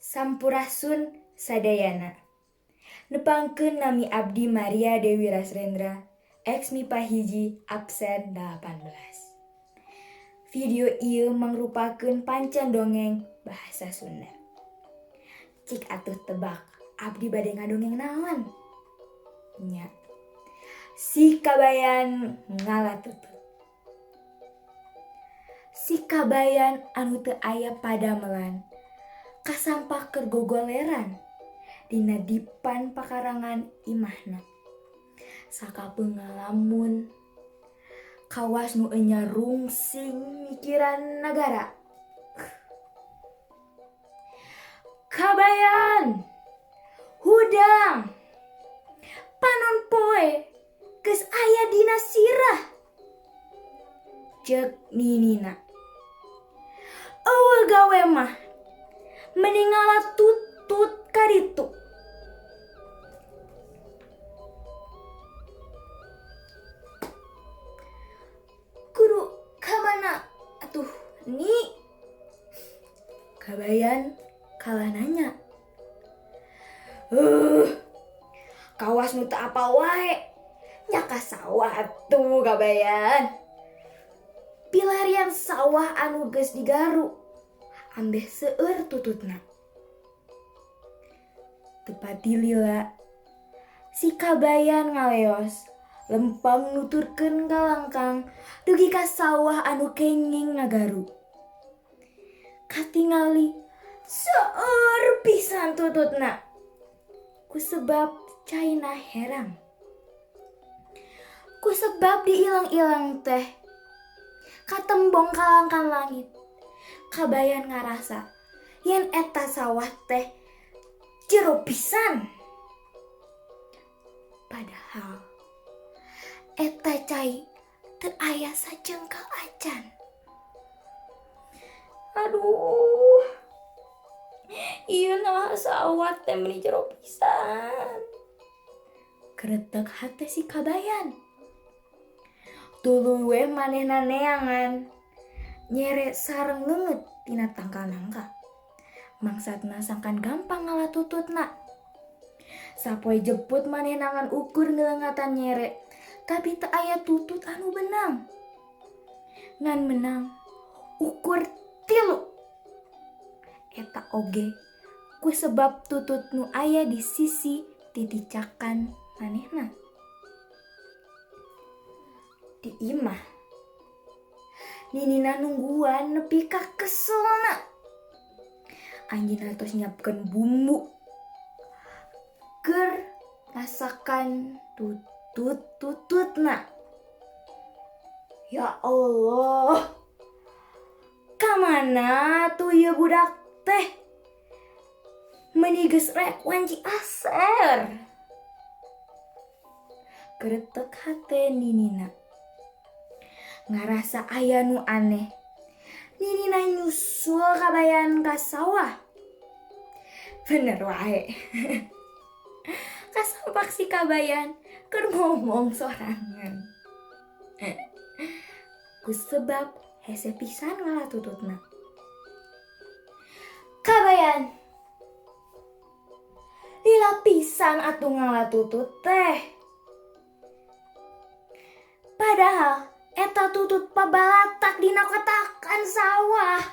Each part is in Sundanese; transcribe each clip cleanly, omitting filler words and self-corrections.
Sampurasun sadayana. Nepangkeun nami abdi Maria Dewi Rasrendra, ex MIPA hiji absen 18. Video ieu mangrupakeun pancan dongeng bahasa Sunda. Cik atuh tebak, abdi bade ngadongeng naon? Nya. Si Kabayan ngalatutut. Si Kabayan anu teu aya padamelan, kasampak keur gogoleran dina dipan pakarangan imahna. Sakapeung ngalamun, kawas nu enya rungsing mikiran nagara. Kabayan, hudang, panon poe geus aya dina sirah. Ceuk ninina. Eueuh gawe mah meni ngalatutut ka ditu. Kudu ka mana atuh ni? Kabayan kalah nanya. Kawas nu teu apal wae. Nya ka sawah atuh Kabayan. Pilarian sawah anu geus digaru ambeh seueur tututna. Teu pati lila si Kabayan ngaleos lempang nuturkeun kalangkang dugi ka sawah anu kenging ngagaru. Katingali seueur pisan tututna kusebab caina herang. Kusebab diilang-ilang teh katembong kalangkan langit. Kabayan ngarasa yen eta sawah teh jero pisan. Padahal eta cai teu aya sajengkal acan. Aduh, ieu nah sawah teh meuni jero pisan. Kretek hate si Kabayan. Tuluy we manehna neangan nyere sareng leungeut tina tangkal nangka. Mangsatna sangkan gampang ngalatututna. Sapoe jeput manehna ngan ukur ngeleungatan nyere, tapi teu aya tutut anu benang. Ngan menang ukur 3. Eta oge ku sebab tutut nu aya di sisi titicakan manehna. Di imah ninina nungguan nepi ka keselna. Anjeunna tos nyiapkeun bumbu keur masakan tutut-tututna. Ya Allah, ka mana tuh ieu budak teh? Meuni geus rek wanci aser. Kretek hate ninina. Ngarasa aya nu aneh. Ninina nyusul Kabayan ka sawah. Bener wae. Kasampak si Kabayan keur ngomong sorangan. Kusebab hese pisan ngalatututna. Kabayan, lila pisan atuh ngalatutut teh. Padahal eta tutut pabalatak dina kotakan sawah.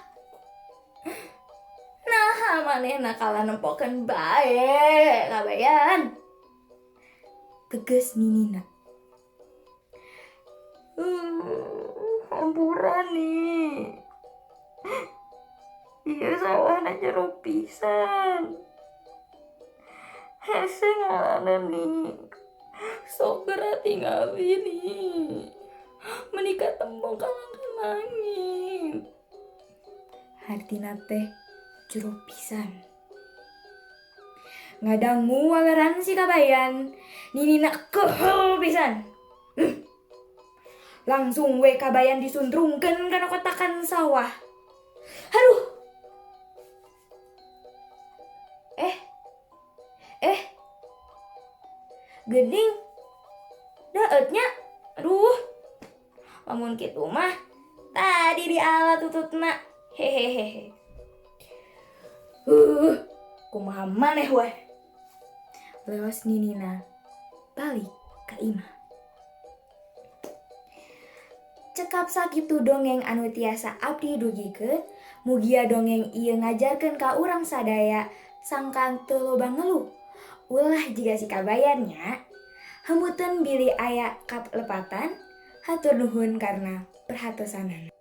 Nah, manehna kalah nempokeun bae, Kabayan. Tegas ninina. Hampura nih. Ieu sawahna jero pisan. Hese ngalana nih. Sok geura tingali nih. Meuni katembong kalangkan langit. Hartina teh jero pisan. Ngadangu waleran si Kabayan. Ninina kehel pisan. Langsung we Kabayan disundrungkeun kana kotakan sawah. Aduh. Geuning. Daeut nya. Aduh. Lamun kitu mah tadi diala tututna. Hehehe. Kumaha maneh weh. Leos ninina balik ka imah. Cekap sakitu dongeng anu tiasa abdi dugikeun, mugia dongeng ieu ngajarkeun ka urang sadaya sangkan teu loba ngeluh. Ulah jiga si kabayan nya. Hapunten bilih aya kalepatan, hatur nuhun karena perhatosanana.